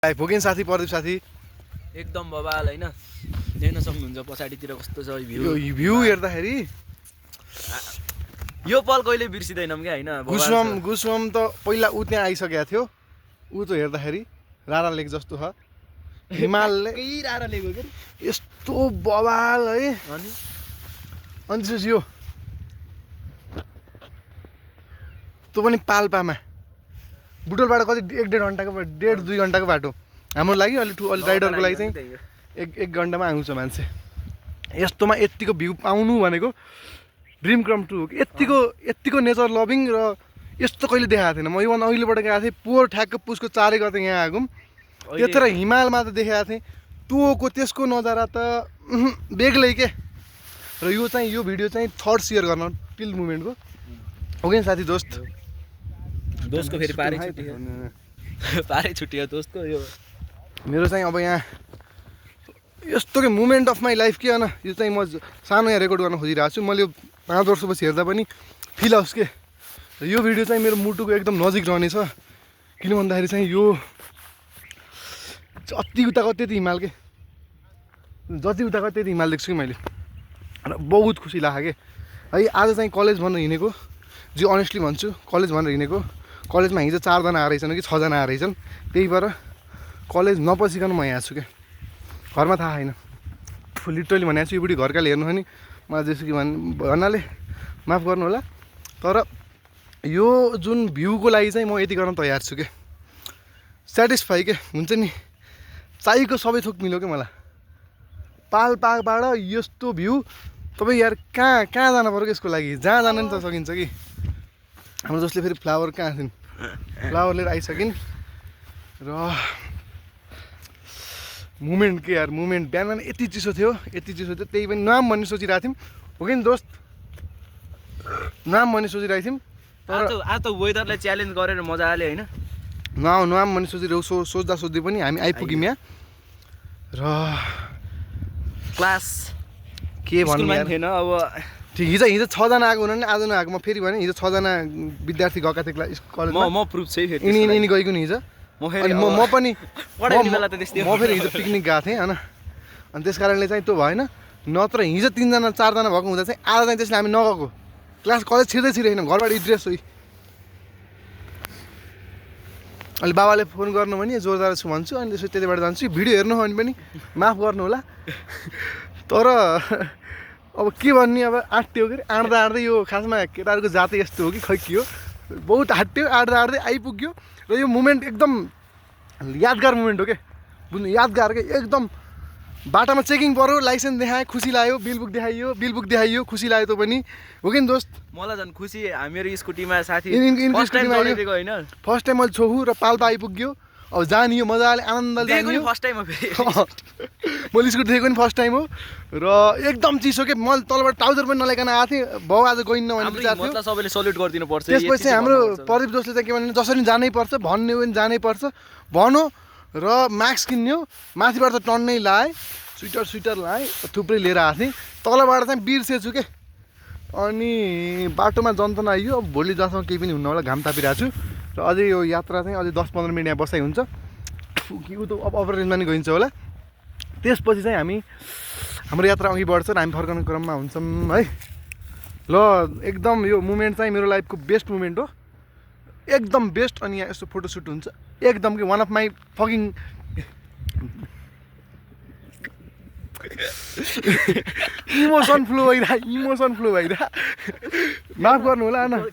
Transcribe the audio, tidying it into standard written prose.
आइपुग्यौँ साथी प्रदीप साथी एकदम बबाल हैन देख्न सक्नुहुन्छ पछाडीतिर कस्तो छ भ्यू भ्यू हेर्दाखेरि यो पल कहिले बिर्सिदैनौँ के हैन गुसवम त पहिला उ त्यहाँ आइसकेको थियो उ त हेर्दाखेरि रारा लेक जस्तो छ हिमालले रारा लेक हो के यस्तो बबाल है अनि त्यसपछि यो त्यो पनि पाल्पामा बुटोलबाट कति 1.5 घन्टाको 1.5-2 घन्टाको बाटो हाम्रो लागि अलि राइडरको लागि चाहिँ एक घन्टामा आउँछ मान्छे यस्तोमा यतिको भ्यू पाउनु भनेको ड्रिम क्रम टु हो कि यतिको नेचर लभिङ र यस्तो कहिले देखाएको थिएन म योभन्दा अहिलेबाट गएको थिएँ पोहोर ठ्याक्क पुसको 4 गते यहाँ आएको त्यत्र हिमालमा त देखाएको थिएँ टोको त्यसको नजारा त बेग्लै के र यो भिडियो चाहिँ थर्ड सेयर गर्न टिल मुभमेन्टको हो कि साथी दोस्तको फेरि पारै छुट्यो दोस्तको यो मेरो चाहिँ अब यहाँ यस्तो के मुभमेन्ट अफ माई लाइफ के होइन यो चाहिँ म सानो यहाँ रेकर्ड गर्न खोजिरहेको छु मैले यो 5 वर्षपछि हेर्दा पनि फिल आओस् के यो भिडियो चाहिँ मेरो मुटुको एकदम नजिक रहनेछ किन भन्दाखेरि चाहिँ यो जति उताको त्यति हिमाल के जति उताको त्यति हिमाल देख्छु कि मैले र बहुत खुसी लाग्यो के है आज चाहिँ कलेज भनेर हिँडेको जो अनेस्टली भन्छु कलेज भनेर हिँडेको कलेजमा हिजो 4 जना आएछन् कि 6 जना आएछन् त्यही भएर कलेज नपसिकन म यहाँ छु क्या घरमा थाहा छैन लिटरली भनेको छु यो बुढी घरकाले हेर्नु हो नि मलाई जेसुकै भन्नाले माफ गर्नु होला तर यो जुन भ्यूको लागि चाहिँ म यति गर्न तयार छु क्या सेटिस्फाई के हुन्छ नि चाहिएको सबै थोक मिल्यो क्या मलाई पाल्पाबाट यस्तो भ्यू तपाईँ यार कहाँ जानु पर्यो कि यसको लागि जहाँ जान नि त सकिन्छ कि हाम्रो जसले फेरि फ्लावर कहाँ थिइन् फ्लावर लिएर आइसकिन् र मुभमेन्ट के यार मुभमेन्ट बिहान यति चिसो थियो त्यही पनि नाम भन्ने सोचिरहेको थियौँ हो कि दोस्त नाम भन्ने सोचिरहेको थियौँ तर आज त वेदरलाई च्यालेन्ज गरेर मजाले हैन नाम भन्ने सोचिरहेको सोच्दा पनि हामी आइपुग्यौँ यहाँ र क्लास के भन्नु थिएन अब ठिक हिजो 6 जना आएको हुनाले आज नआएको म फेरि भने हिजो 6 जना विद्यार्थी गएका थिए क्लास कलेजमा म प्रुफ चाहिँ फेरि यिनी गएको नि हिजो अनि म पनि म फेरि हिजो पिकनिक गएको थिएँ होइन अनि त्यस कारणले चाहिँ त्यो भएन नत्र हिजो 3 जना 4 जना भएको हुँदा चाहिँ आज चाहिँ त्यसले हामी नगएको क्लास कलेज छिर्दैन घरबाट ड्रेस हो अहिले बाबाले फोन गर्नु भने जोरदार छु भन्छु अनि त्यसपछि त्यतिबाट जान्छु भिडियो हेर्नु हो भने पनि माफ गर्नु होला तर अब के भन्ने अब आँट्यो के आँट्दा यो खासमा केटाहरूको जातै यस्तो हो कि खै के हो बहुत आँट्यो आँट्दै आइपुग्यो र यो मुभमेन्ट एकदम यादगार मुभमेन्ट हो क्या बुझ्नु यादगार के एकदम बाटामा चेकिङ पऱ्यो लाइसेन्स देखाएँ खुसी लाग्यो बिल बुक देखाइयो खुसी लाग्यो त पनि हो कि नि दोस्त मलाई झन् खुसी मेरो स्कुटीमा साथी फर्स्ट टाइम मैले छोहु र पाल्पा आइपुग्यो अब जानियो मजाले आनन्दले जानियो फर्स्ट टाइम हो फेरि मैले स्कुटी देखेको पनि फर्स्ट टाइम हो र एकदम चिसो के मैले तलबाट ट्राउजर पनि नलाइकन आएको थिएँ भाउ आज गइन्न भने विचार थियो सबैले सल्युट गरिदिनु पर्छ त्यसपछि हाम्रो प्रदीप दोस्तले चाहिँ के भन्नु जसरी जानै पर्छ भन्ने हो भने जानै पर्छ भनौँ र मास्क किन्यो माथिबाट त टन्नै लाएँ स्वेटर लाएँ थुप्रै लिएर आएको थिएँ तलबाट चाहिँ बिर्सेछु के अनि बाटोमा जन्तना आइयो अब भोलि जहाँसम्म केही पनि हुन्न होला घाम तापिरहेको छु र अझै यो यात्रा चाहिँ अझै 10-15 मिनट यहाँ बसाइ हुन्छ कि उ त अब अपर रेन्जमा नि गइन्छ होला त्यसपछि चाहिँ हाम्रो यात्रा अघि बढ्छ र हामी फर्कने क्रममा हुन्छौँ है ल एकदम यो मुभमेन्ट चाहिँ मेरो लाइफको बेस्ट मुभमेन्ट हो एकदम बेस्ट अनि यहाँ यस्तो फोटोसुट हुन्छ एकदम कि one of my fucking emotion flow भइरहेको माफ गर्नु होला न